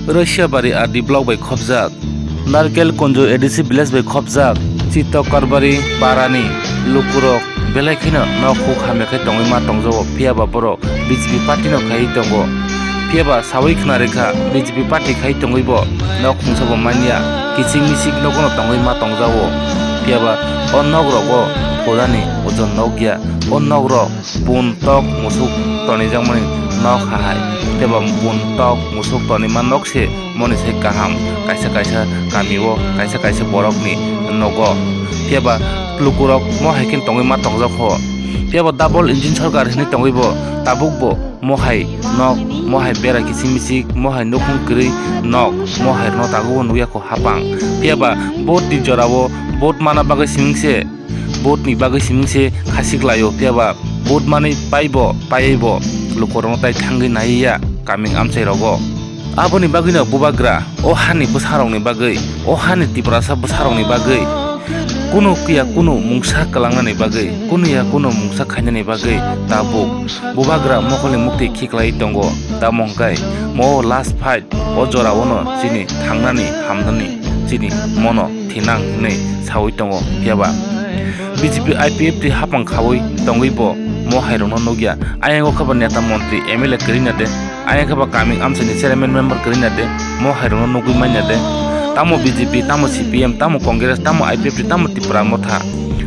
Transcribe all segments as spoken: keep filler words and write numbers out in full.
Rosiabari R D block bai khopjak, Narkel Kunju A D C village bai khopjak, Chito Karbari parani lukurok belai kheno nok huk hamya khe tongwi ma tongjago, phiya ba borok B J P party no khaiwi tongo. Phiya ba sawi khna rikha, B J P party khai tongwi bo nok hungsa bo manya, kiching miching nogo no tongwi ma tongjago. Phiya ba o nok rogo pudani ojon nokya, o nok rok bun tok musuk tonijakmani nok hahai, phiya ba bun tok musuk tonima nok se moni sai kaham, kaisa kaisa kami o, kaisa kaisa borok ni nogo. Phiya ba lukurok mo hai khe tongwi ma tongjak ho. Phiya ba double engine sorkar hinwi tongwi bo tabuk bo mo hai nok, mo hai bera kiching miching, mo hai nukhung kwrwi nok, mo hai rwno tabuk bo nukya kho hapang. Phiya ba vote ni jora o vote mana bagwi simi se, vote ni bagwi simi se khasik laio, phiya ba vote manwi paibo paibo lukurokno tai thangwi naiya kaming amchai rogo. Aboni bagwino bubagra o hani bwsarokni bagwi, o hani Tiprasa bwsarokni bagwi kunu ya kunu mungsa kwlangnani bagwi, kunu ya kunu mungsa khainani bagwi tabuk bubagra mokolni mukti khiklai tongo. Tamo hwnkhe mo last fight, o jorao no chini thangnani hamnani chini mono thinang hinwi sawi tongo. Phiya ba B J P I P F T hapang khawi tongwi bo mo hai rokno nukya. Ayang o khe bo neta montri M L A kwrwi na de, ayang khe bo kaming amchaini chairman member kwrwi na de, mo hai rokno nugwi manya de. Tamo B J P, tamo C P M, tamo Congress, tamo I P F T, tamo Tipra Motha,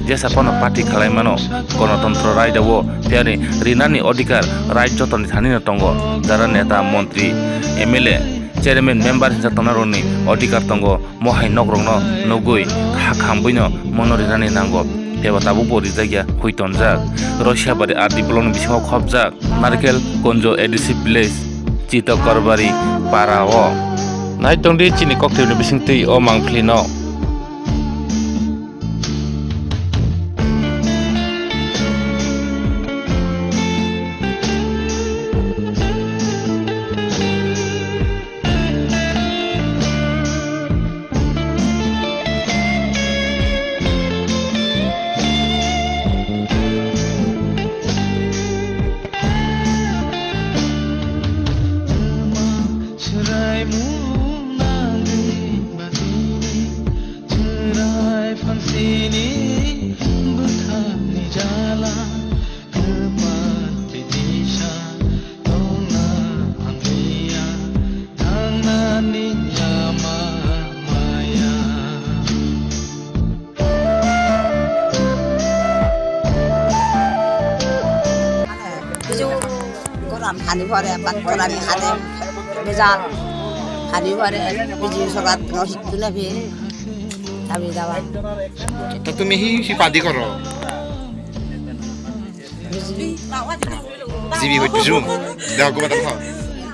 jesa phano party khalai mano, Ganatantro raida o phiyari rinani odhikar right jotoni thani no tongo. Jara neta, montri, M L A, chairman, member hinsa tongnarokni odhikar tongo. Mo hai nokrokno nugwi kha khambwino mono rinani nango. Phiya ba tabuk bo rijak ya, hui tonjak. Rosiabari R D block ni bisingo khopjak Narkel Kunju A D C village, Chito Karbari para o. Nai tongdi chini kokthai ni bisingtwi o mangpili no. Chwrai mung nangwi batini, chwrai phansini bwkhakni jala. Kwpal twi tisa tongna ang liya, thangnani lama maya. Bijing goram hani pore, bat gorani hade bejal hani pore, bijing sorat no hittuna phi, tabi dawa. To tumi hi, hi padi koro? Jibi hoi bijung. Da go badam kha.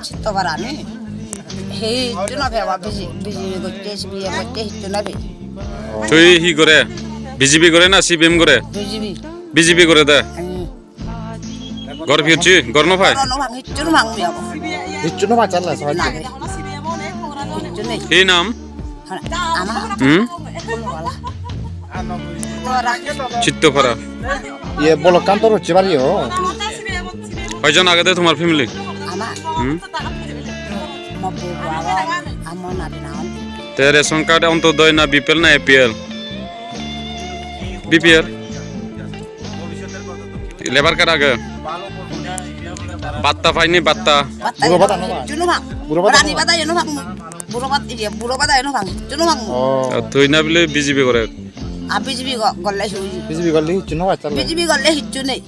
Chito barani. He, tuna phe wa biji, biji gotte, sibi gotte, tuna phe. Tui hi gore? B J P gore na C P M gore? B J P. B J P gore da. Hmm. Gor phirchi, gor no phai. Gor no phang, hichun phang mi abo. Hichun phang chala sa. Na. Hichun nei. Hi nam? Ama. Hmm? Chitto phara. Ye bolo kantor chibari ho. Hoijon agede tomar family? Ama. Hmm? Mo bu abo, amo na bina. Te ration card Antyodoi na B P L na A P L? B P L. Labour card age. Batta paini batta. Buro bata no ba? Chunu bang. Buro bata no ba? Rani bata yeno bang. Buro bat iya, buro bata yeno bang. Chunu bang. Oh. Thoi na bile B J P gore. A B J P go golle hui. B J P golle chunu ba chale. B J P golle hichu nei.